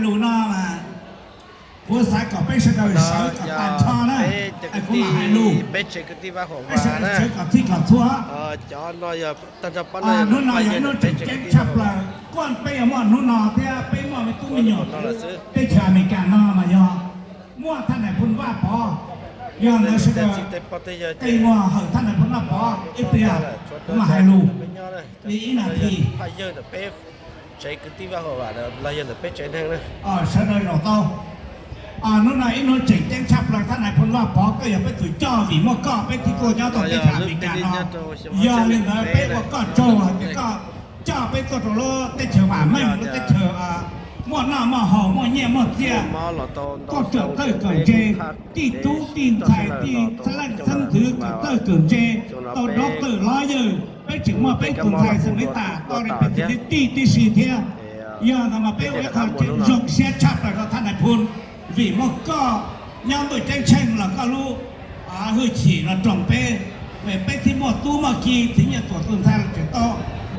Lus no mas kuv xav kom peb sawv daws sawv kom tag nrho na, kuv mam hais lus, peb sawv daws sawv kom txhij kom txhua. Hnub no yog ib hnub tseem ceeb tshaj plaws, kuj peb yuav muaj hnub no thiab peb muaj me tub me nyuam teb chaws Amelikas no mas yog muaj thaj nais phoo Vaj Pov, yog ntawd sawv daws qi muag hawm thaj nais phoo Vaj Pov ib pliag, kuv mam hais lus li ib nas this. Sawv daws zaum tau. Hnub no ib hnub tseem ceeb tshaj plaws, thaj nais phoo Vaj Pov, koj yog peb tus coj, vim muaj koj peb thiaj tuaj nyob tau teb chaws Amelikas no. Yog li ntawd peb ua koj tsaug hais tias koj coj peb tuaj rau lub teb chaws vam meej, lub teb chaws muaj noj muaj haus, muaj nyiaj muaj txiaj, tuaj kawm txawj kawm ntse, tij tub tij ntxhais tij xeeb leej xeeb ntxwv kawm txawj kawm ntse, tau doctor lawyer, peb tseem muaj peb tus ntxhais xeem li tas tau li peb tij tib si thiab. Yog ntawd mas peb ua ib qho zoo siab tshaj plaws rau thaj nais phoo, vim muaj koj nyob ntuj ceeb tsheej los koj lub hwj chim los roos peb, peb thiaj muaj tub muaj ki, txiv nyiaj tuam tus ntxhais los tseem tau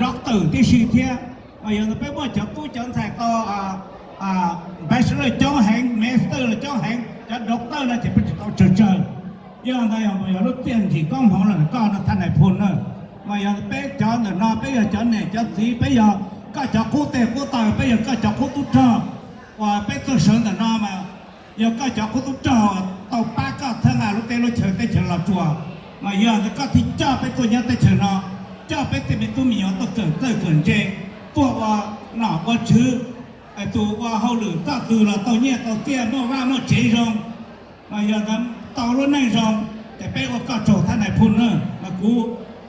doctor tib si thiab. Mas yog ntawd peb muaj cov tub cov ntxhais tau bachelor coob heev, master los coob heev, cov doctor no ces peb tseem tau tsawg tsawg. Yog ntawd yog lub txiaj ntsim koob hmoov los ntawm koj no thaj nais phoo na. Mas yog peb cov ntawm no peb yog cov niam cov txiv, peb yog koj cov qub teg qub taw, peb yog koj cov qub tub rog, uas peb tuaj sawv ntawm no mas yog koj cov qub tub rog tau pab koj txhawb nqa lub teb lub chaw teb chaws Los Tsuas. Mas yog ntawd koj thiaj coj peb tuaj nyob teb chaws no, coj peb tej me tub me nyuam tuaj kawm txawj kawm ntse, tuaj ua nom ua tswv, tus ua hauj lwm txoj twg los tau nyiaj tau txiaj, muaj vaj muaj tsev zoo. Mas yog ntawd tau lub neej zoo, ces peb ua koj tsaug thaj nais phoo na. Mas kuv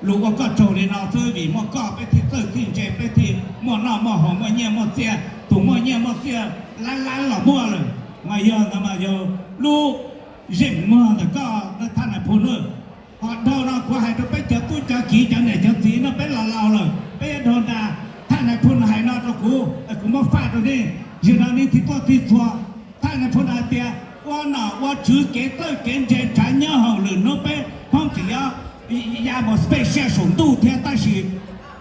lus ua koj tsaug li no xwb, vim muaj koj peb thiaj txawj txij ntse, peb thiaj muaj noj muaj haus, muaj nyiaj muaj txiaj. Tus muaj nyiaj muaj txiaj lab lab los muaj lawm. Mas yog ntawd mas yog lub zeem muag ntawm koj thaj nais phoo na. Ho dhau no kuv hais rau peb cov tub cov kiv cov niam cov txiv no, peb los laus lawm, peb yuav dhau ntas. Thaj nais phoo hais no rau kuv, kuv muab faj rau nej, zaum no nej thiaj tuaj tig txhua. Thaj nais phoo hais tias ua nom ua tswv kev txawj kev ntse ntshav nyob hauv lwm hnub peb Hmoob tseem yuav ya mus special saum ntuj thiab, tab sis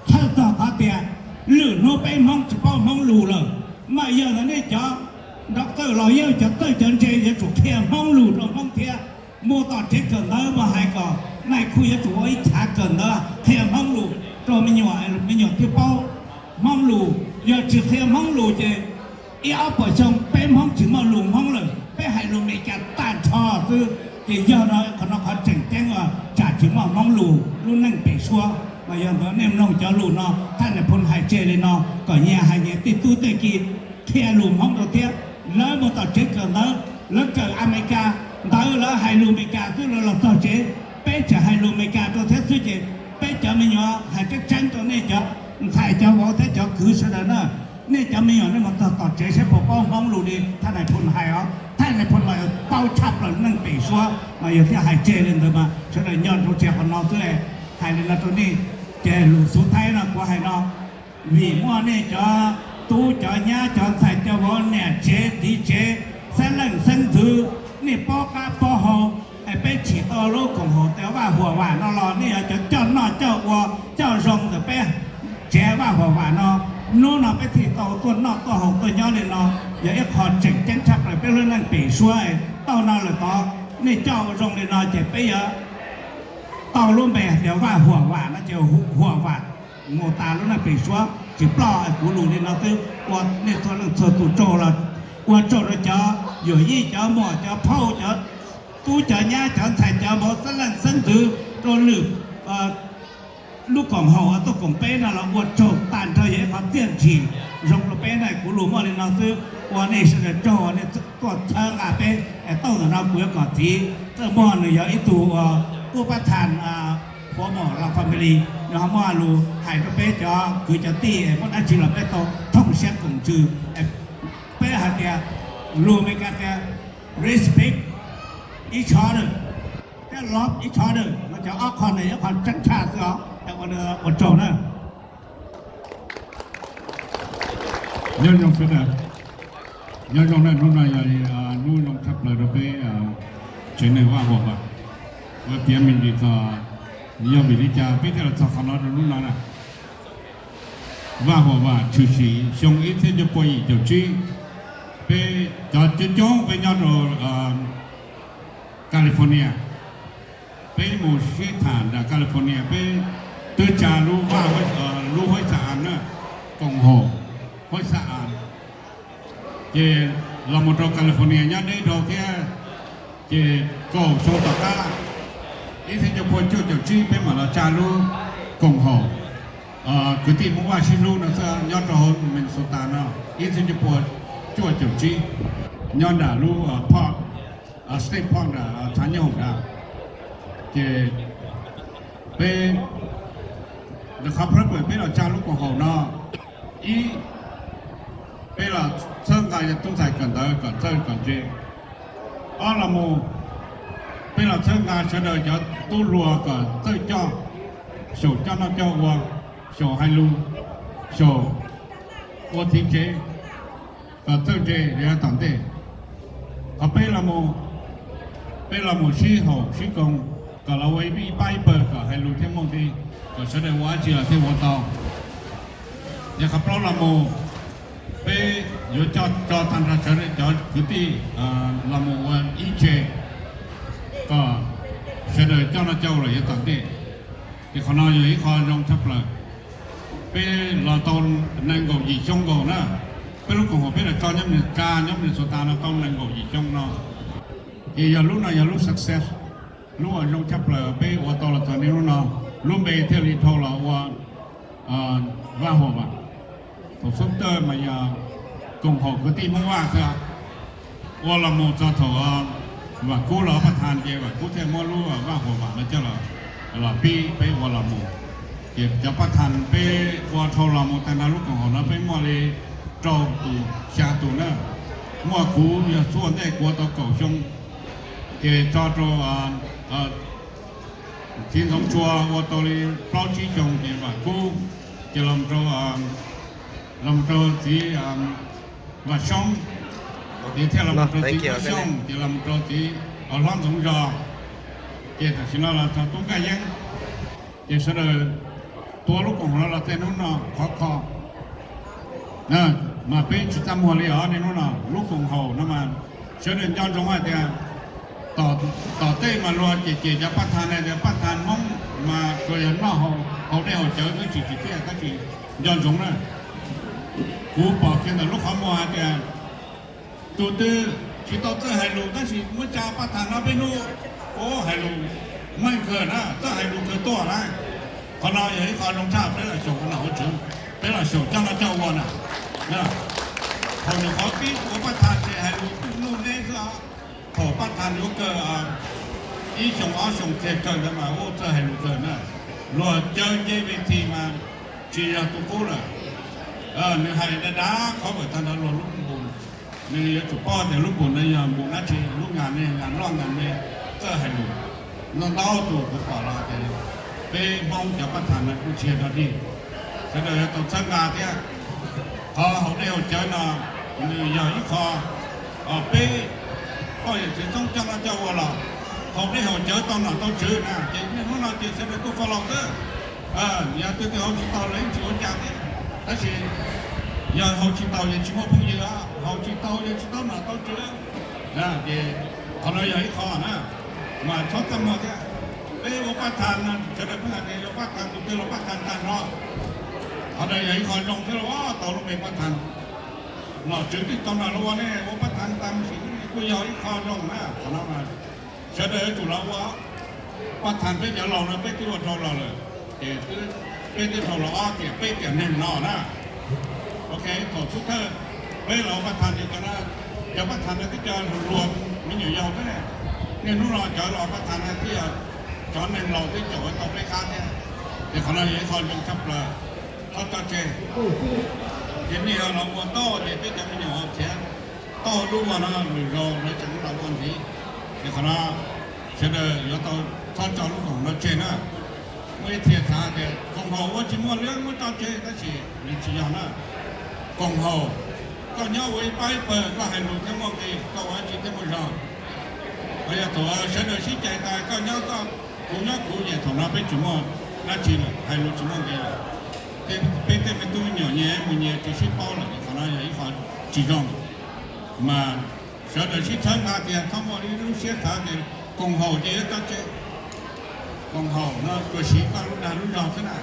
txhawj txog qhov tias lwm hnub peb Hmoob tsis paub Hmoob lus lawm. Mas yog ntawd nej cov doctor los yog cov txawj cov ntse yuav tsum qhia Hmoob lus rau Hmoob thiab. Mus tom tsev kawm ntawv mas hais kom nais khu yuav tsum ua ib chav kawm ntawv qhia Hmoob lus rau me nyuam, me nyuam thiaj paub Hmoob lus. Yog tsis qhia Hmoob lus ces ib ob puas xyoo peb Hmoob tsis muaj lus Hmoob lawm, peb hais lus Meskas tag nrho xwb. Ces yog no qhov no qhov tseem ceeb uas tsam tsis muaj Hmoob lus lub neej pem suab. Mas yog ntawd nej mloog cov lus no, thaj nais phoo hais tseg li no kom nyias hais nyias tej tub tej ki, qhia lus Hmoob rau thiab. Lawv mus tom tsev kawm ntawv, lawv kawm Amelikas ntawv, lawv hais lus Meskas xwb, lawv los txog tsev peb tseem hais lus Meskas rau thiab xwb. Ces peb cov me nyuam hais tseeb tseeb rau nej cov ntxhais cov vauv thiab cov kwv sawv daws na, nej cov me nyuam nej mus txog tom tsev saib puas paub Hmoob lus li thaj nais phoo hais os. Thaj nais phoo mas paub tshaj plaws neej pem suab, mas yog thiaj hais tseg li ntawd mas sawv daws nco ntsoov tseg qhov no xwb. Hais li no rau nej, ces lus xub thaib no kuv hais no, vim muaj nej cov tub cov nyab cov ntxhais cov vauv niam tsev txiv tsev xeeb leej xeeb ntxwv, nej paub qab paub hau, es peb tsim tau lub koom haum tes vaj huam vam no los nej yog cov coj noj coj ua coj zoo ntawm peb tsev vaj huam vam no. Hnub no peb thiaj tau tuaj noj tuaj haus tuaj nyob li no, yog ib qho tseem ceeb tshaj plaws peb lub neej pem suab. Tau no lawm tod nej coj ua zoo li no ces peb yuav tau lub npe hais tias vaj huam vam no ces huam vam mus tas lub neej pem suab. Tsis ploj kuv lus li no xwb, ua nej txhua leej txhua tus tsaug los ua tsaug rau cov yawm yij cov muam cov phauj cov tub cov nyab cov ntxhais cov vauv xeeb leej xeeb ntxwv rau lwm lub koom haum uas tuaj koom peb no los ua tsaug tag nrho, yog ib qho txiaj ntsim zoo rau peb na. Kuv lus muaj li no xwb, ua nej sawv daws tsaug uas nej tuaj txhawb nqa peb. Tau ntawm no kuv yuav kom txiv Txawj Muag nws yog ib tug uas kub pab thas former los family, nws ho muaj lus hais rau peb cov kwv cov tij muaj dab tsi los peb tau thooj siab koom ntsws. Peb hais tias lus Amelikas tias respect each other thiab love each other no, cov ob qho ntawd yog qho tseeb tshaj xwb os. Ua tsaug na. Nyob zoo sawv daws, nyob zoo na, hnub no yog hnub zoo tshaj plaws rau peb tsev neeg Vaj Huam Vam. Ua tiav me ntsis txog yog vim li cas peb thiaj los txog qhov no rau hnub no na. Vaj Huam Vam tshwm sim xyoo ib txhiab cuaj pua yim caum tsib, Coob coob peb nyob rau California, peb mus sib tham nram California, peb twb tsa lub vaj, lub huab xa as na, koom haum huab xa as. Ces los mus rau California nyob deb dhau thiab, ces kaum xyoo tom qab, ib txhiab cuaj pua cuaj caum tsib peb mam los tsa lub koom haum kwv tij Hmoob Vaj sib hlub no xwb nyob rau hauv Minnesota no, ib txhiab cuaj pua cuaj caum tsib, nyob nram lub park, state park nram Tshav Nyoog nrad. Ces peb, qhov purpose peb los tsa lub koom haum no, ib, peb los txhawb nqa tub ntxhais kawm ntawv kom txawj kom ntse. Ob los mus, peb los txhawb nqa sawv daws cov tub hluas kom txawj coj, xyaum coj noj coj ua, xyaum hais lus, xyaum ua txiv tsev, kom txawj ntse yav tom ntej. Qhov peb los mus, peb los mus sib haum sib koom kom los ua ib pab ib pawg kom hais lus thiaj muaj nqi, kom sawv daws ua dab tsi los thiaj ua tau. Ces qhov plaub los mus, peb yuav coj tso tag nrho sawv daws cov kwv tij los mus ua ib tse kom sawv daws coj noj coj ua lawm yav tom ntej. Ces qhov no yog ib qho zoo tshaj plaws. Peb los tau nees nkaum yim xyoo nkaus na, peb lub koom haum peb los tso nyob Mes Kas nyob Minnesota no tau nees nkaum yim xyoo no. Ces yog lub no yog lub success, lub uas zoo tshaj plaws peb ua tau los txog niaj hnub no, lub npe thiaj li dhau los ua Vaj Huam Vam. Thaum xub thawj mas yog koom haum kwv tij Hmoob Vaj xwb, ua los mus txog thaum Vam Kub los paj thas ces Vam Kub thiaj muab lub Vaj Huam Vam no coj los pib peb ua los mus. Ces cov paj thas peb ua dhau los mus tag nrho lub koom haum no peb muaj li rau tus xya tus na, muaj kuv yog txhua ntej kuv ua tau kaum xyoo, ces tso rau txiv Ntxoov Tsua ua tau li plaub tsib xyoo ces Vam Kub, ces los rau txiv Vam Xyoob, ces thiaj los rau txiv Vam Xyooj, ces los rau txiv Hlob Ntxoov Zos, ces tam sim no los txog tub Nkaj Yeeb. Ces sawv daws tuav lub koom haum no los txog hnub no khov kho, mas peb tsis txaj muag li os. Niaj hnub no lub koom haum no mas sawv daws nco ntsoov hais tias tom tej mas luag ces ces cov paj thas na, cov paj thas Hmoob mas tsuas yog noj haus dej haus cawv xwb, tsis tsim txiaj tab sis nco ntsoov na. Kuv pom kiag ntawm lub qhov muag hais tias tus twg tsis tau txawj hais lus tab sis muab tsa paj thas no peb hnub, ua hais lus meej kawg na, txawj hais lus kawg tuaj na. Qhov no yog ib qho zoo tshaj, peb los xyaum ua nom ua tswv, peb los xyaum coj noj coj ua na. Thaum nws qhov pib ua paj thas ces hais lus nuj neb xwb os. Thaum paj thas nws ua kawg ib xyoos ob xyoos kiag kawg ntawd mas ua txawj hais lus kawg na. Luag caw nce ves thi mas tsis yog tus qub lawm. Nws hais dav dav qhov vawm tag nrho luag lub npus, nws yuav tsum paub tias lub npus no yog npus dab tsi, lub nas ne, nas loj nas me, txawj hais lus. Ntau ntau tus kuv pom los tias peb Hmoob cov paj thas no kuj tsis yog dog dig, sawv daws yuav tau txhawb nqa thiab. Qhov haus dej haus cawv no nws yog ib qho peb poj yawm txwv txoob coj noj coj ua los haus dej haus cawv tau nom tau tswv na, ces niaj hnub no ces sawv daws kuj fo laus xwb. Yog tus twg haus tsis tau los yeej tsis ua cas thiab, tab sis yog haus tsis tau ces tsis muaj phooj ywg, haus tsis tau ces tsis tau nom tau tswv. Ces qhov no yog ib qho na, mas txhob txaj muag thiab. Peb ua paj thas no sawv daws pheej hais tias ua paj thas tus twg los paj thas tag nrho. Qhov no yog ib qho zoo thiab los tau lub npe paj thas. Nom tswv twb tau nrog luag ua ne, ua paj thas tag sim kuj yog ib qho zoo na. Qhov no mas sawv daws yuav tsum los ua. Paj thas peb cov laus no peb twb ua dhau los lawm, ces peb twb dhau los ob tiam peb tiam neeg no na. Ok, thaum xub thawj peb los ua paj thas ces cov paj thas no twb cov hluas me nyuam yaus xwb ne. Niaj hnub no cov los paj thas no twb yog cov neeg laus twb caum tau peb qab thiab. Ces qhov no yog ib qho zoo tshaj plaws, txhob tso tseg. Ces nej los ua tau ces peb cov me nyuam txiav tau lub ua no lwm zaus lawv tseem los ua ntxiv. Ces qhov no sawv daws yuav tau txhob tso lub koom no tseg na. Muaj ib txhia xav tias koom haum ua tsis muaj li muab tso tseg tab sis nws tsis yog na. Koom haum, koj nyob ua ib pab ib pawg koj hais lus thiaj muaj nqi, koj ua dab tsi thiaj muaj zog. Ho yog thaum sawv daws sib cais tas koj nyob koj, kuv nyob kuv ces thaum no peb tsis muaj dab tsi lawm, hais lus tsis muaj nqi lawm. Peb tej me tub me nyuam nyias mus nyias tsis sib paub lawm ces qhov no yog ib qho tsis zoo. Mas Sawv daws sib txhawb nqa tias txhob muaj ib lub siab xav tias koom haum ces yuav tso tseg. Koom haum no tsuas siv koj lub dag lub zog xwb na,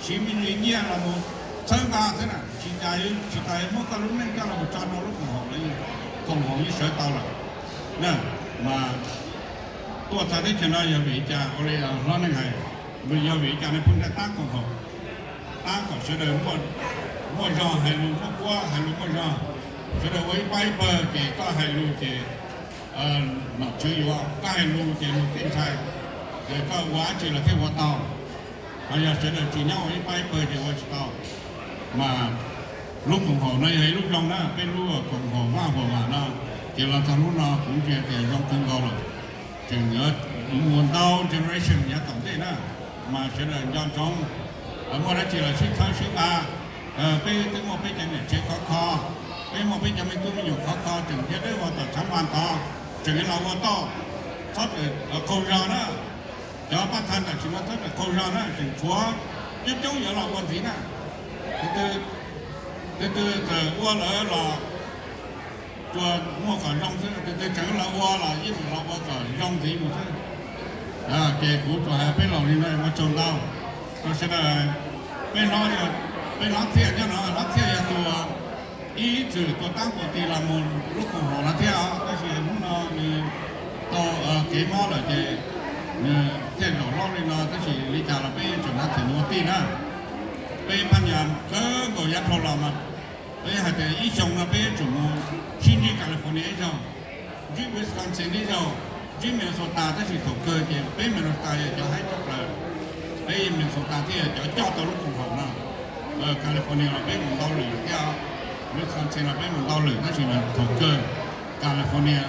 siv me ntsis nyiaj los mus txhawb nqa xwb na, tsis tas, tsis tas muab koj lub neej coj los tso rau lub koom haum los, koom haum yeej sawv tau lawm. Mas tuaj txog teb chaws no yog vim li cas? Ua li hlob neej hais, yog vim li cas nej pheej tab koom haum? Tab kom sawv daws muaj zog hais lus, muaj puab hais lus muaj zog, sawv daws ua ib pab ib pawg ces koj hais lus ces nom tswv yuav, koj hais lus ces luag tej ntshai, koj ua dab tsi los thiaj ua tau. Ho yog sawv daws tsis nyob ua ib pab ib pawg ces ua tsis tau. Mas lub koom haum no yog ib lub zoo na, peb lub koom haum Vaj Huam Vam no, ces los txog hnub no kuv ntsia tias zoo kawg nkaus lawm. Tseem yuav mus ntau generation yav tom ntej na, mas sawv daws nco ntsoov, muaj dab tsi los sib txhawb sib nqa. Peb twb muaj peb cov niam tsev khov kho, peb muaj peb cov me tub me nyuam khov kho tseem nrhiav dawb vog tom tshav npas tod, tseem los ua tau, txhob qaug zog na. Cov pab tha tam sim no txhob qaug zog na, tseem tshuav coob coob yuav los ua ntxiv na. Tus twg txawm ua lawm los tsuas muaj kom zoo xwb, tus twg tseem los ua los yeej los ua kom zoo ntxiv mus xwb. Ces kuv tsuas hais peb los li no, ua tsaug ntau rau sawv daws. Peb hlob, peb hlob Txhiaj nyob no, hlob Txhiaj yog tus ib txwm tua tab npua tis los mus lub koom haum no thiab os, tab sis hnub no nws tau kev mob lawm ces nws thiaj zaum hlob li no, tab sis li cas los peb tseem hnav txim ua tij na. Peb phab nyas kawg nkaus yav dhau los mas peb hais tias ib xyoo no peb yuav tsum mus sib ntsib California ib zaug, ntsib Wisconsin ib zaug, ntsib Minnesota, tab sis thaum kawg ces peb Minnesota yog cov haib tshaj plaws, peb Minnesota thiaj yog cov coj tau lub koom haum no. California los peb mus ntau lwm thiab, Wisconsin los peb mus ntau lwm, tab sis mas thaum kawg California,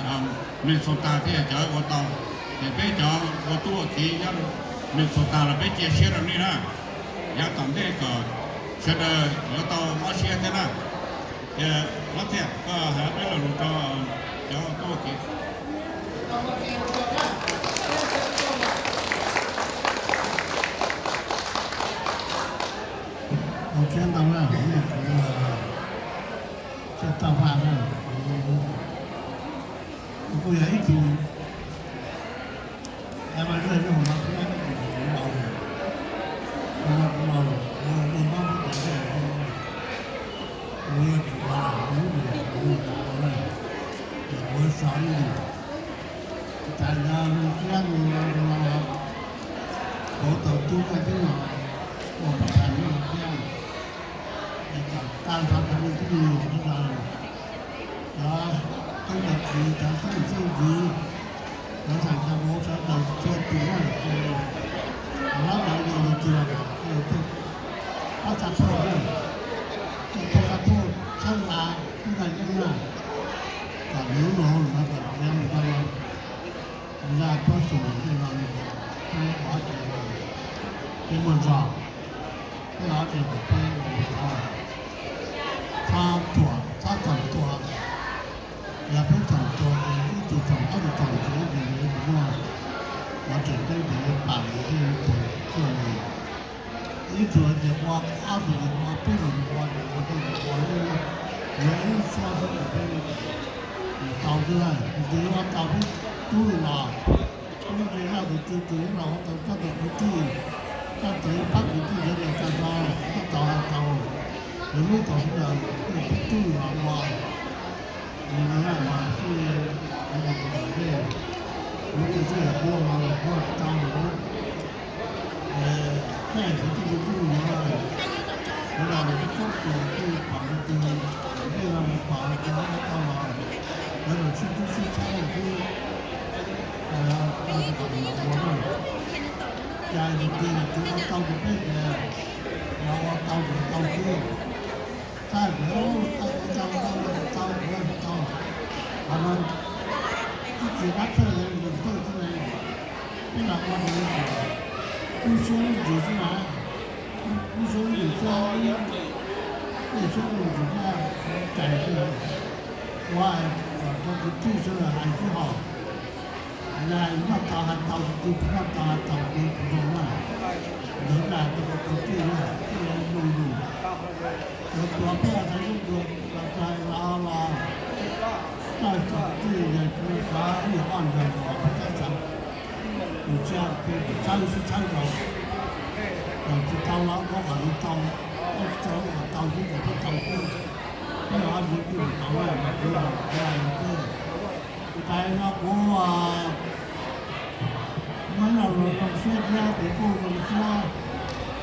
Minnesota thiaj yog cov ua tau. Ces peb cov ua tub ua kiv nyob Minnesota los peb cia siab rau nej na, yav tom ntej kom sawv daws yuav tau mob siab thiab na. Ces Hlob Txhiaj, koj hais peb lo lus rau cov tub ua kiv. Ua tsaug ntau na, kuv yog Txhiaj Toj Vaj na, kuv kuj yog ib tug evangelist hauv no thiab, kuv los, kuv los, kuv los, kuv los, kuv los, kuv los, kuv yog tsis ua lawm, kuv lub npe kuv ua lawm, ces kuv so ib lus. Cas yog lus thiab mus los, kuv tau tub koj tub los ua pab pab lub no thiab, es kom tag nrho cov me tub me nyuam sawv daws, cov tub cov kiv, cov xeeb ntxwv, cov ntxhais cov vauv sawv daws txhua tus na, ces hlob ntawd yog lus twg los kom tej pab txhaj phuaj na, tej pab txhaj phuaj txhawb nqa tub ntxhais yeeb na, kom lub lus no kom nrhiav mus tau los, zaj puab xyum tej no peb ob tsev, peb muaj zog, peb ob tsev kom peb txhob thuam, txhob txhaum tua. Yog peb txhaum tua ces ib tug txhaum ob tug txhaum ces ib tug yuav muaj, los tseem ceeb ces yuav pam yuav ib tug tuaj li. Ib tug ces ua, ob tug ces ua, peb tug ces ua, ces ua, peb tug ua, yuav ib suab xwb ces peb tau xwb na. Tus twg ua tau peb tub los, peb tus zaj tus tswv tus los ua tau coj tau kwv tij, coj tau pab kwv tij sawv daws tag nrho, coj tau hais tau, yuav hlub tau sawv daws, peb tub los ua. Li no na mas thiaj li mus tau tom ntej. Kuv tus txij yog Huab no los Huab tau lawm. Thiaj tsis txij li txij li no, sawv daws los twb paub tus twb pom tus twg, ntej no mus pom tus no tau los, sawv daws sib tub sib txhawb xwb. Ua na, cas tus twg tus ua tau tus peb ces los ua tau tus tau xwb. Txhaj kuv, txhaj kuv tau, tau kuv tau, qhov no ib tsis pab thawj li nws thawj xwb ne, peb los ua nws kub siab lub ntsws xwb na, kub siab lub ntsws xwb, kub siab lub ntsws xwb, cais xwb, ua kom rau kwv tij sawv daws hais sib haum. Hais noj tau hais tau tus twg, noj tau hais tau tus twg zoo na, ntawd na rau kwv tij na, thiaj li zoo lus. Cov tuav peb hais tau lub ntsws los txais los los, Txawj txog twj ywm yawg tsis xav ib yam qoj nrog los pab txhawb, tus txhawb tus txhawb sib txhawb rau, tsis tau los muab kom nws tau, tsis tau kom tau xwb ces twb tau xwb. Peb los ob tug twb tau lawm, kuv los kuv los twb. Tais no kuv muaj ib lo lus zoo siab thiab kuv kuj zoo siab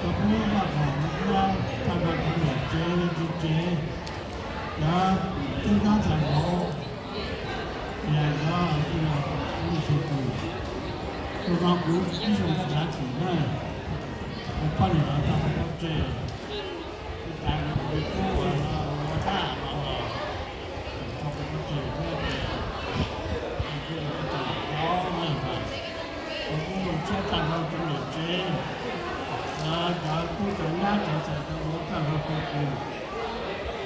rau peb lub vaj khaum no thiab tag nrho cov niam tsev txiv tsev, cov tub nyab ntxhais vauv, yog cov tub nyab txiv tsev, tus no kuv ib xyoos tsis xav chim na, kuv poj niam los txog kuv pov tseg, tais no kuv tub ua ua dab los los txog kuv pov tseg thiab ces kuv kuj zoo siab tag nrho cov niam tsev, cov tub cov nyab cov ntxhais cov vauv tag nrho rau kuv,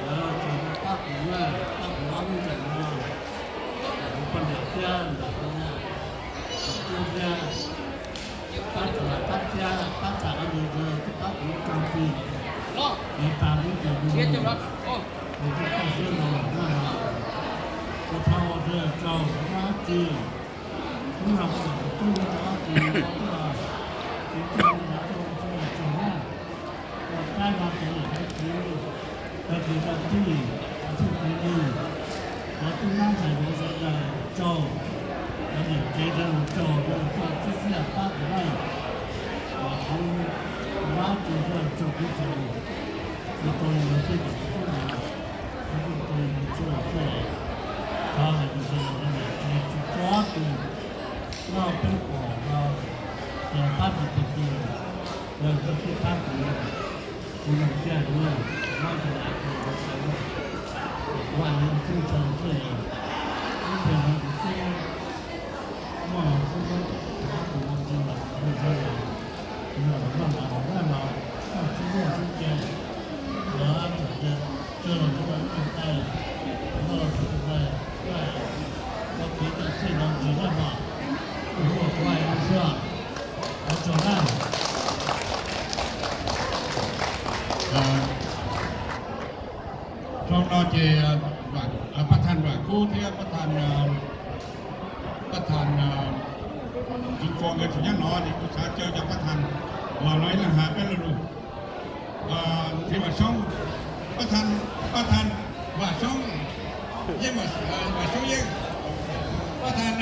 lawv txawm pab kuv na, pab kuv ob lub ntsej muag, kuv poj niam thiab ntawm kuv, kuv tub thiab, pab txhawb pab thiab pab txhawb ob niag ntawd thiab pab kuv ib tag pis, kuv tas lub ntsej muag, kuv kuj txoj siab zoo na, kuv thov ua rau tsaug dab tsi, kuv los txog kuv tub rau ob tug, kuv tub rau tsaug na, ua qaib no ces haiv txiv, haiv txiv rau tij, cov txwj kwv tij, cov tub nyab ntxhais vauv sawv daws tsaug, cov niam tsev sawv daws tsaug, sawv daws txawj sib sib pab kuv na, kuv dab tsi sawv daws tsaug kub tsaug, kuv tau li no xwb ces kuv tub ntawd, kuv tau li no xwb xwb, thov hais tias sawv daws niam tsev tsis txhob tus noj peb pom no, ces pab tsis tau tus, yog koj twb pab kuv, kuv zoo siab heev na, kuv pab tsis tau tus, kuv zoo siab na, kuv hais li no xwb tsaug xwb, ib pliag no kuv twb muaj los xwb, kuv pab kuv zoo siab na, kuv zoo siab na, kuv los noj los noj los, noj sib luag sib ce, los txawm tias tsawg los noj los tsis tau, noj los tsis tau, ua kev cai xwb no ntsis na mas, kuv ua kuv hais no xwb, ua tsaug na. Zoo no ces pab thaj Vam Kub thiab pab thaj, pab thaj Tsis Khuam nkawd tsis nyob no ces kuv xav caw cov pab thaj los no ib leeg hais peb lo lus. Txiv Vam Xyoob, pab thaj, pab thaj Vam Xyoob, Yeej Vam, Vam Xyoob Yeej, pab thaj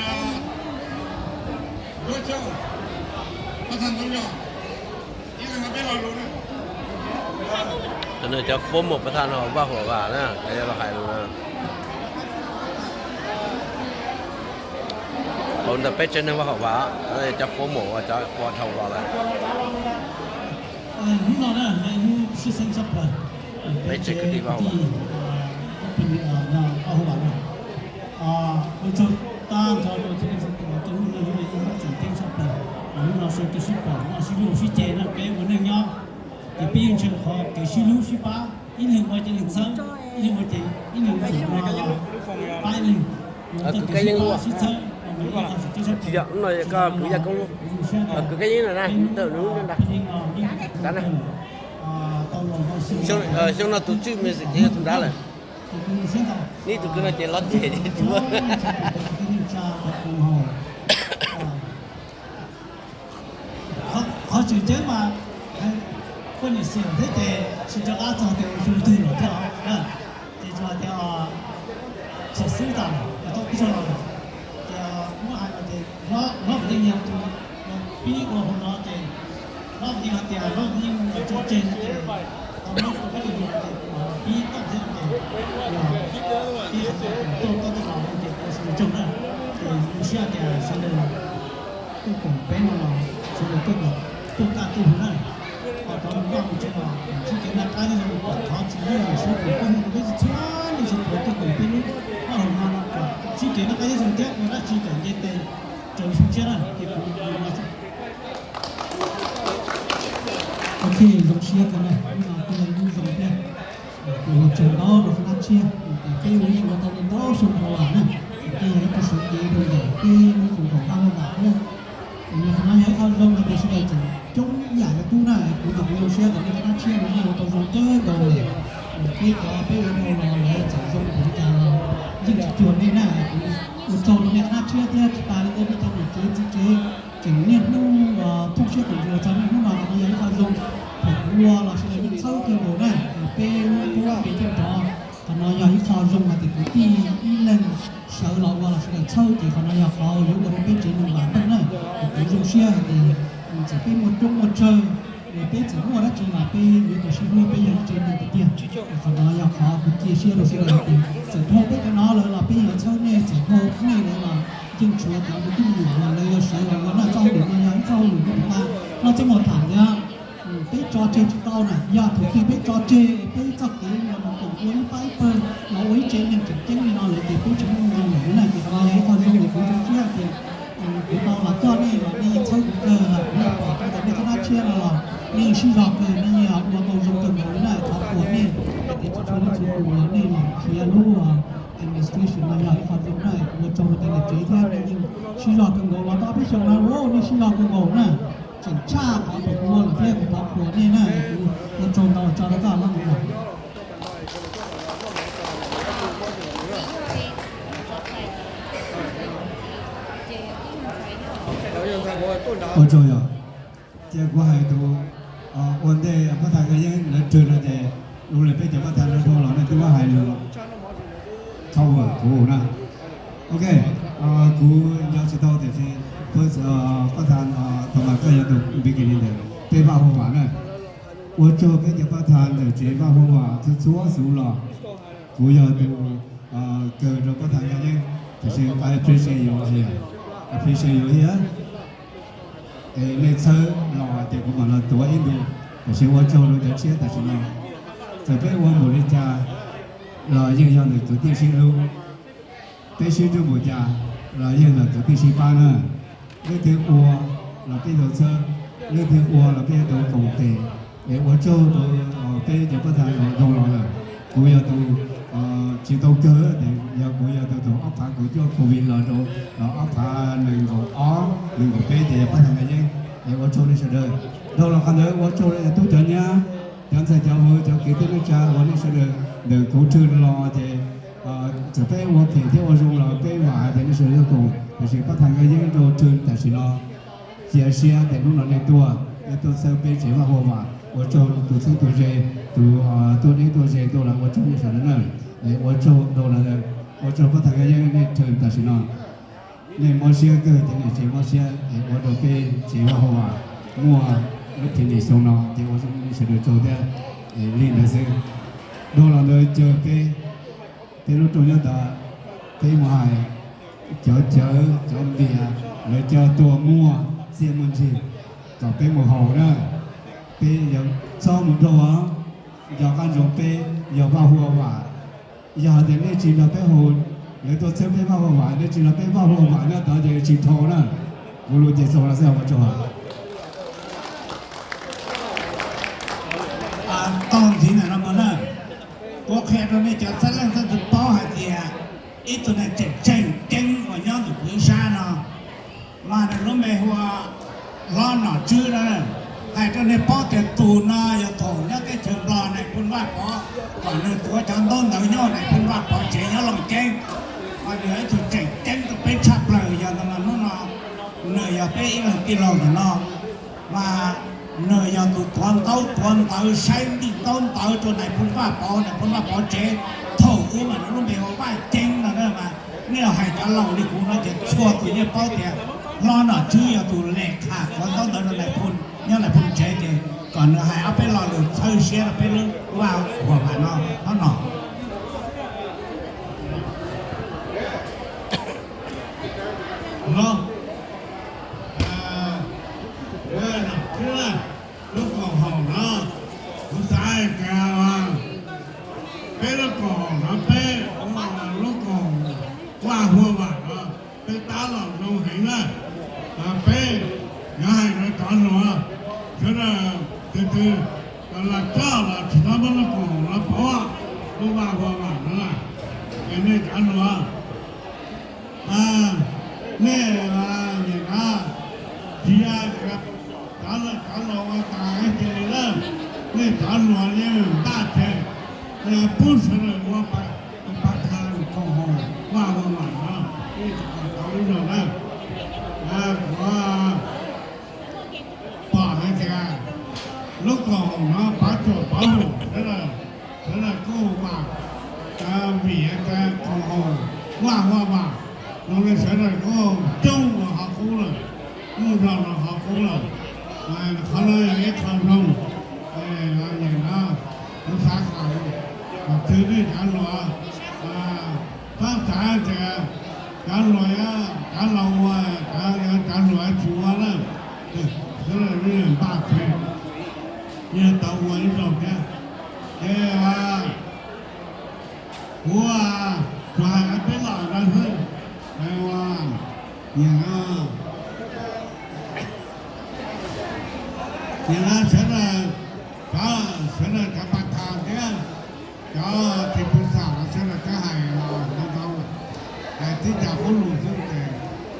Duab Xyoob, pab thaj Ntxoov Yog, ib leeg hais peb lo lus na. Cov nws cov fuab mus pab thaj no Vaj Huam Vam na, cov yog los hais lus na. Hauv ntawm peb tsev neeg Vaj Huam Vam, cov fuab mus uas cov ua dhau los lawm. Hnub no na, hnub sib xeeb tshaj plaws, peb tsev kwv tij Vaj Huam Vam no, ua tsaug tag nrho rau cov neeg txhua tus uas caw hnub no yog ib hnub tseem ceeb tshaj plaws. Hnub no sawv kev sib pom, hnub no sib hlub sib ce na, peb ua neej nyob ces peb yeej ntshaw qhov kev sib hlub sib pab, ib leeg ua ces ib leeg txhawb, ib leeg ua ces ib leeg tsum no pab ib leeg. Kwv Kab Yeeb, kwv Kab Yeeb na, xyoo no tus tswj me sim ces yog tus nrad lawm. Neb tus kwv no ces lov ceg ces tsis muaj. Qhov tseem ceeb mas poj niam xiam thiab ces tsis nco qab txog tias ua xyoo twg lawm thiab os. Ces tsuas hais tias tsis xwb tas lawm, tau pib zog los lawm. Ces muab hais los ces hlob Vam Yeej yog tus pib ua hauv no ces hlob Vam Yeej hais tias hlob Vam Yeej mus tso tseg no ces tau muab rau peb tus hluas ces pib tau thiab ces yog pib hais tias tuaj toj toj los ces tau sawv daws tsaug na. Ces zoo siab tias sawv daws tuaj koom peb no los sawv daws tuaj kom tuaj kaj tuaj hwm na. Ho cov mus vaj mus tsev los sib kev noj qab thiab zoo, kom thov tsis yeej suav pum peb hu rau peb txhua leej txhua tus tuaj koom peb lub vaj hauv no no kom sib kev noj qab thiab zoo thiab ua dab tsi kom nce tes raws xyoo tshiab na. Ces kuv Ok, zoo siab kawg na, hnub no kuj yog hnub zoo thiab. Kuv ua tsaug ntau rau Fab Nab Tshiab, peb ua yeej ua tau ntau xyoo dhau los na, ces yog ib tug xeev kev rau ntawm peb lub koom haum Hab Laj Vam thiab. Qhov no yog ib qho zoo hais tias sawv daws tseem coob ib yam li qub na, kuv tseem zoo siab tias nej Fab Nab Tshiab no nej ua tau zoo kawg nkaus li. Peb cov peb ua dhau los lawv txawm zoo npaum li cas los yeej tsis cuag nej na, Ua tsaug rau nej qhab tshiab thiab tsis tas li ntawd nej cov niam tsev txiv tsev tseem niaj hnub thooj siab koom nrog txog niaj hnub no, qhov no yog ib qho zoo. Thaum kuv ua los sawv daws yeej txhawb kawg nkaus na, peb lub tub peb coj nrov. Qhov no yog ib qho zoo hais tias kwv tij ib leeg sawv los ua los sawv daws txhawb ces qhov no yog qhov yuav ua rau peb tsev neeg vam meej na. Kuv zoo siab hais tias txawm peb muaj coob muaj tsawg, peb txawm muaj dab tsi los peb yuav tau sib hlub, peb yog ib tsev neeg tiag tiag. Qhov no yog qhov kuv cia siab rau sawv daws hais tias txawm dhau peb cov no lawm los peb yuav txhawb nej, txawm dhau nej lawm los yeej tshuav cov me tub me nyuam los lawv yuav sawv los ua na. Txoj hauj lwm no yog ib txoj hauj lwm nyob txog no txoj mus tham tias peb tso tseg tsis tau na, yog thaum twg peb tso tseg peb txoj kev los mus koom ua ib pab ib pawg los ua ib tsev neeg tseem ceeb li no lawm ces peb tsis muaj zoo lawm na. Ces qhov no yog ib qho zoo es kuv zoo siab hais tias kuv tau los coj nej los nej yeej txhawb kuv kawg, kuv yeej pom tau tias nej qhab dab tshiab no los nej yeej sib zog kawg, nej yeej ua tau zoo kawg nkaus li na. Thov qhuas nej, ces tsis tshua nej txhua tus uas nej los khiav lub administration no yog ib qho zoo na. Kuv ua tsaug rau cov niam tsev thiab nej yeej sib zog kawg nkaus los tau ob peb xyoos no, nej sib zog kawg nkaus na. Tseem tshaj qhov thaum kuv ua lawm thiab, kuv thov qhuas nej na. Kuv ua tsaug ntau, tso rau koj loj mus. Ua tsaug yog, cia kuv hais tus ua ntej pab thas Nkaj Yeeb lawv rwg no ces, lub lawm peb cov pab thas no dhau los nej twb muab hais lus cover kuv na. Ok, kuv nco tsis tau tiam sis pab thas Thomas koj yog tus beginning ntawm peb Vaj Hua Vam na. Ua tsaug peb cov pab thas ntawm tsev Vaj Hua Vam txhua txhua xub los. Kuv yog tus kawg rau pab thas Nkaj Yeeb, tiam sis I appreciate you here, appreciate you here. Es nej txhawb los ces kuv mam los tuav ib ntu, tiam sis ua tsaug rau cov tshiab tam sim no. Txawm peb ua npaum li cas los yeej yog ntawm kwv tij sib hlub. Peb sib ntsib npaum cas los yeej ntawm kwv tij sib pab na. Leej twg ua los peb tau txhawb, leej twg ua los peb yuav tau koom tes. Es ua tsaug rau peb cov pab thas dhau los lawm. Kuv yog tus tsis tau kawg ces yog kuv yog tus thaum ob phav kaum cuaj COVID los rau ob phav nees nkaum ob nees nkaum peb ces yog pab thas Nkaj Yeeb. Es ua tsaug nej sawv daws. Dhau los qhov ntawd ua tsaug rau cov tub cov nyab, cov ntxhais cov vauv, cov kwv tij neej tsa uas nej sawv daws ntawm kuv rwg los ces txawm peb ua phem thiab ua zoo los peb vam hais tias nej sawv daws yog koom, tiam sis pab thas Nkaj Yeeb rau rwg tam sim no cia siab tias hnub no nej tuaj, nej tuaj txhawb peb tsev Vaj Hua Vam. Ua tsaug tus txheeb tus ze, tus tuaj deb tuaj ze tuaj los ua tsaug nej sawv daws na. Es ua tsaug rau lawv, ua tsaug pab thas Nkaj Yeeb nej rwg tam sim no. Nej mob siab kawg ces nej tsis mob siab es ua rau peb tsev Vaj Hua Vam muaj lub kis nis xyoo no ces ua tsaug nej sawv daws tsaug thiab. Li ntawd xwb, dhau los ntawd caw peb, peb lub rooj nyob tod, peb mus hais cov cawv cov npias lawv coj tuaj muaj txiaj muaj ntsig kom peb mus haus na. Peb yuav txhob mus nrauj os, nco qab ntsoov peb yog Vaj Hua Vam. Yog hais tias nej tsis nrog peb haus, lawv tuaj txhawb peb Vaj Hua Vam, nej tsis nrog peb Vaj Hua Vam nyob tod ces tsis dhau na. Kuv lus ces txaus no xwb, ua tsaug. Tau ntxiv ntawm no mus na, kuv qhia rau nej cov txheeb leej txheeb ntxwv paub hais tias ib tug neeg tseem tseem ceeb uas nyob ntawm kuv ib sab no mas nws lub npe hu ua Hlob Nom Tswb na. Hais rau nej paub tias tus no yog thaum nyob teb chaws Nplog nais phoo Vaj Pov, kom nws tuav cov ntaub ntawv nyob nais phoo Vaj Pov tsev nyob Looj Ceeb. Mas nws yog ib tug tseem ceeb rau peb tshaj plaws, yog ntawd mas hnub no nws yog peb ib leeg tij laug ntawm no. Mas nws yog tus tuav ntaub tuav ntawv saib ntaub ntawv rau nais phoo Vaj Pov, nais phoo Vaj Pov tsev. Thaum ub mas nws lub npe hu ua Vaj Ceeb no na. Mas nej los hais cov laus li kuv no ces txhua tus yeej paub tias Hlob Nom Tswb yog tus lem kham tuav ntaub ntawv rau nais phoo nyob nais phoo tsev, ces kom nws hais ob peb lo lus txhawb siab rau peb lub Vaj Hua Vam no, Hlob Nom. Lub koom haum no, kuv xav hais tias peb lub koom haum no, peb lub koom Vaj Hua Vam no, peb tab tom zoo heev na. Peb yuav hais rau cov hluas, sawv daws tus twg los coj los tsis txhob muab lub koom haum no pauv, lub Vaj Hua Vam no, es nej cov hluas, nej nim no tsis yog cov laus ua tas ib ce li lawm, nej cov hluas yeej npaj tseg, pub sawv daws ua pas thas koom haum Vaj Hua Vam no. Vim tas koom haum vaj huam vam, zoo li sawv daws kuj coob los ho qub lawm, muaj zog los ho qub lawm. Qhov no yog ib qho zoo, nyeem no, kuv xav kom, kom twg nej cov hluas, txhob xav tias cov hluas, cov laus ua, cov hluas tsis ua na, sawv daws npaj tseg, yog tau ua ib zaug thiab. Ces kuv tsuas hais peb los no xwb, ua, nyiam no, nyiam no sawv daws, cov, sawv daws cov pas thas thiab cov tis pw xam los sawv daws kab hais los ntau ntau, hais tib cov qub lus xwb ces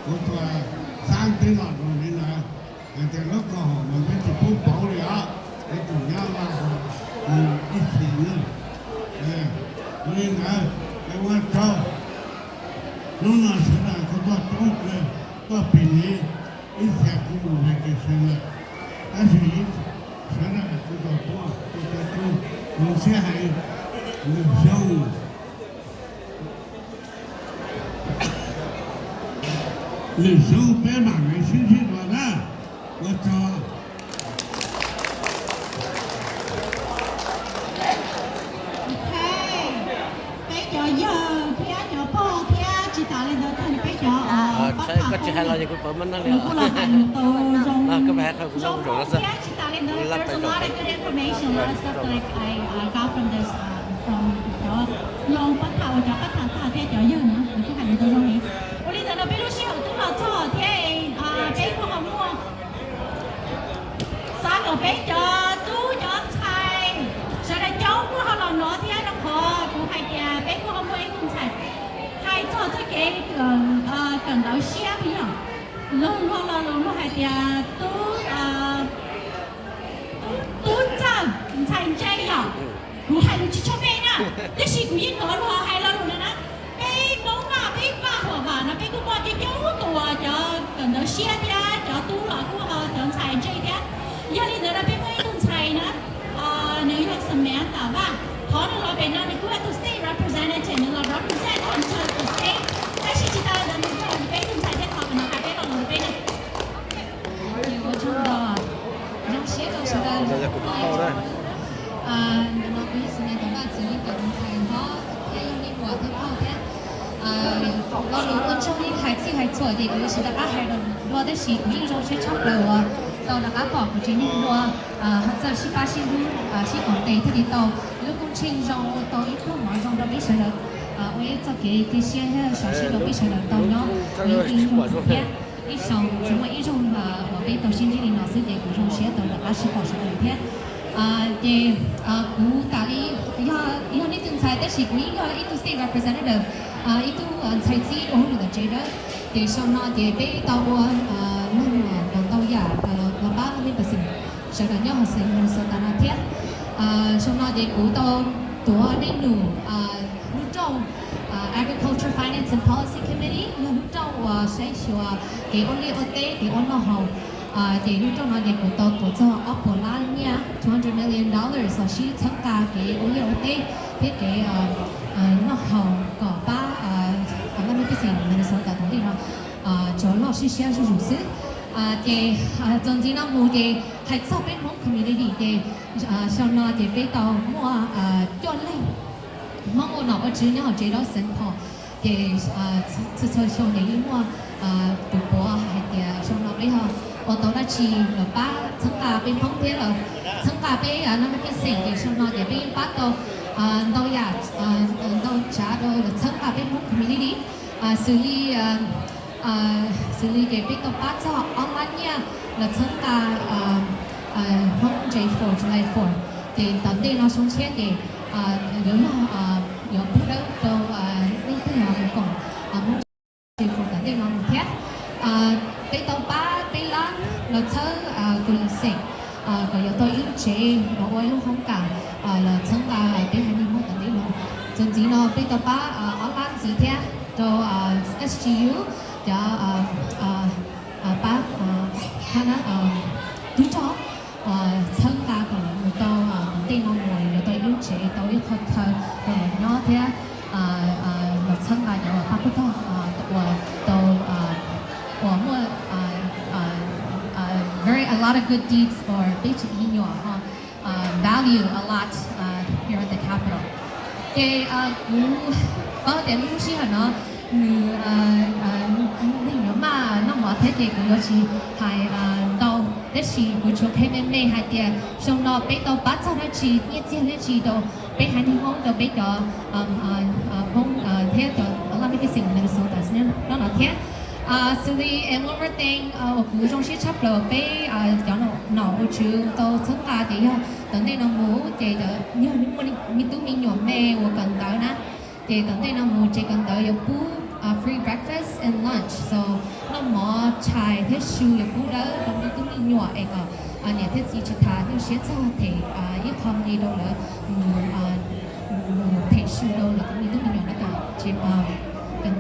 kuv tsuas xav peb los rau li ntawd. Hais tias lub koom haum mas peb tsis pub pauv li os, peb tsuas nyob vaj mus ib xis na. Ua li ntawd, peb ua tsaug. Hnub no sawv daws kuj tuaj coob kawg, tuaj pem li ib xya kuv mus vacation lawm, tab sis sawv daws kuj tau tuaj, kuj tau tuaj, zoo siab heev. Lwm xyoo, lwm xyoo peb mam li sib ntsib dua na. Ua tsaug. Peb cov yawg thiab cov pog thiab tsis tas li ntawd tag peb cov, koj tsis hais los kuv pab muab neeg li, kuj los hais tau zoo, zoo thiab tsis tas li ntawd, there's a lot of good information and stuff that I, I got from this, uh, from cov, yog pab tham uas cov pab tham tag thiab cov yawg na, kuv kuj hais tau zoo heev. Ua li ntawd no peb lub sij hawm twb los txog thiab, peb kuj ho muaj xav kom peb cov tub cov ntxhais sawv daws coob kuj ho los nov thiab, rau qhov kuv hais tias peb kuj ho muaj ib tug ntxhais hais txog txoj kev kawm ntawv siab yom. Luag luag lo lus luag hais tias tub, tub txawj ntxhais ntse yom. Kuv hais lus tsis tshua meej na, tiam sis kuv yeej hnov luag hais lo lus no na. Peb Hmoob mas peb vaj huam vam no peb kuj muaj coob coob tus uas cov kawm ntawv siab thiab cov tub los kuj ho cov ntxhais ntse thiab. Yog li ntawd no peb muaj ib tug ntxhais na, nws yog Samantha Vaj, thov nws los pem no, nws kuj yog tus state representative, nws los represent hauv tus state. Tab sis tsis tas li ntawd nws kuj yog peb ib tug ntxhais thiab, thov kom nws hais peb lo lus rau peb na. Ces ua tsaug ntau, zoo siab rau sawv daws tuaj. Ntawm no kuv yog Samantha Vaj, txiv Lis Kam tus ntxhais hlob thiab yog Lis Muam thiab phauj thiab. Lo lus ua tsaug yeej hais txhij hais txhua ces kuv yuav tsis rov qab hais dua, tab sis kuv yeej zoo siab tshaj plaws uas tau rov qab pom kuv tsev neeg dua, ho txawj sib pab sib hlub, sib koom tes thiaj li tau lub koob tsheej zoo, ua tau ib pluag mov zoo rau peb sawv daws, ua ib txoj kev cia siab thiab sov siab rau peb sawv daws tau nyob ib hnub thiab. Ib xyoo tsuas muaj ib zaug uas peb tau sib ntsib li no xwb ces kuv zoo siab tau rov qab sib pom sawv daws thiab. Ces kuv tas li yog, yog nej tus ntxhais tab sis kuv yeej yog ib tug state representative, ib tug ntxhais txib ua hauj lwm tom tsev dawb. Ces xyoo no ces peb tau ua neeg ntau yam los pab lub me pes xeem sawv daws nyob hauv xeev Minnesota no thiab. Xyoo no ces kuv tau tuav nej num lub rooj Agriculture Finance and Policy Committee, yog lub rooj uas saib xyuas kev ua liaj ua teb, kev ua noj haus. Ces lub rooj no ces kuv tau tuav txog ob puas lab nyiaj, two hundred million dollars, los sib txhawb nqa kev ua liaj ua teb thiab kev noj haus kom pab laj mej pej xeem Minnesota tom ntej no tsuas loj siab siab zuj zus xwb. Ces txuas ntxiv no mus ces hais txog peb Hmoob community ces xyoo no ces peb tau muaj cuaj leeg Hmoob ua nom ua tswv nyob hauv tsev dawb Saint Paul. Ces txhua txhua xyoo ces yeej muaj tus puav hais tias xyoo no peb ho ua tau dab tsi los pab txhawb nqa peb Hmoob thiab los txhawb nqa peb laj mej pej xeem. Ces xyoo no ces peb yeej pab tau ntau yam, ntau tsav rau los txhawb nqa peb Hmoob community, xws li xws li ces peb tau pab txog ob lab nyiaj los txhawb nqa Hmoob Day four, July four. Ces tom ntej no xyoo tshiab ces yuav yog yuav pub dawb rau leej twg mus koom Hmoob Day four tom ntej no mus thiab. Peb tau pab peb lab los txhawb kaum yim xeem kom yuav tau ib lub tsev los ua ib lub hoob kas los txhawb nqa peb haiv neeg Hmoob tom ntej no. Txuas ntxiv no peb tau pab ob lab ntxiv thiab rau S G U cov pab tub rog txhawb nqa kom lawv mus tau tom ntej no mus yuav tau ib lub tsev, tau ib qho chaw rau lawv nyob thiab uas tau uas muaj very a lot of good deeds for peb tsev me nyuam ho value a lot here at the Capitol. Ces kuv paub tias lub sij hawm no nws neeg yuav maj noj mov thiab ces kuv yuav tsis hais ntau, tab sis kuv tsuas qhia me me hais tias xyoo no peb tau pab txog dab tsi, nyiaj txiag dab tsi rau peb haiv neeg Hmoob, rau peb cov Hmoob thiab cov a lot of people in Minnesota no no thiab. Xws li and one more thing uas kuv zoo siab tshaj plaws peb cov nom ua tswv tau txhawb nqa tias yog tom ntej no mus ces yog muaj me tub me nyuam me uas kawm ntawv na, ces tom ntej no mus ces kawm ntawv yuav pub free breakfast and lunch, so noj mov tshais thiab su yuav pub dawb rau me tub me nyuam es kom niam thiab txiv tsis tas nyuaj siab txog them ib qho me rau lawv mus them su rau lawv tus me tub me nyuam no kom tsis kawm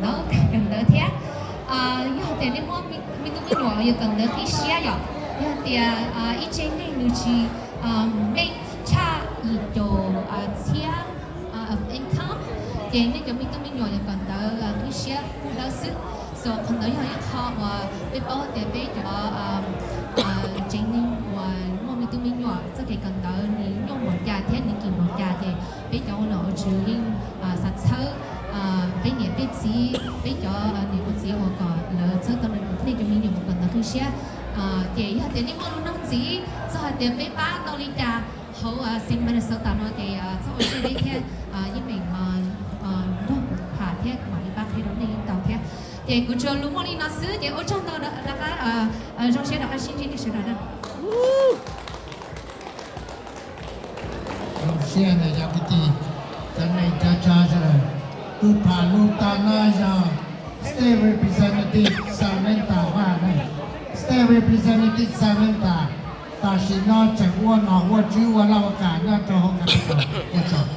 ntawv kawm ntawv thiab. Yog tias nej muaj me tub me nyuam yuav kawm ntawv qib siab yom, yog tias ib tse neeg nws tsis meej tshaj yim caum txhiab income, ces nej cov me tub me nyuam yuav kawm ntawv qib siab pub dawb xwb. So qhov ntawd yog ib qho uas peb paub tias peb cov tsev neeg uas muaj me tub me nyuam txoj kev kawm ntawv nws nyuaj npaum cas thiab nws kim npaum cas ces peb cov ua nom ua tswv yeej xav txhawb peb niam peb txiv, peb cov niam ua txiv uas kom lawv txhawb tau nej cov me nyuam mus kawm ntawv qib siab. Ces yog tias nej muaj lus nug ntxiv txog hais tias peb pab tau li cas hauv Saint Minnesota no ces txhob ua siab deb thiab yeej meem nrog kuv tham thiab kuv mam li pab qhia rau nej yeej tau thiab. Ces kuv tsuas lus muaj li no xwb ces ua tsaug ntau rov qab zoo siab rov qab sib ntsib nej sawv daws na. Zoo siab ntawm cov kwv tij, cov neeg cov tsav sawv daws. Tus tham lus tag no yog State Representative Samantha Vaj ne. State Representative Samantha tam sim no tseem ua nom ua tswv ua laj ua kam nyob rau hauv Capitol. Ua tsaug.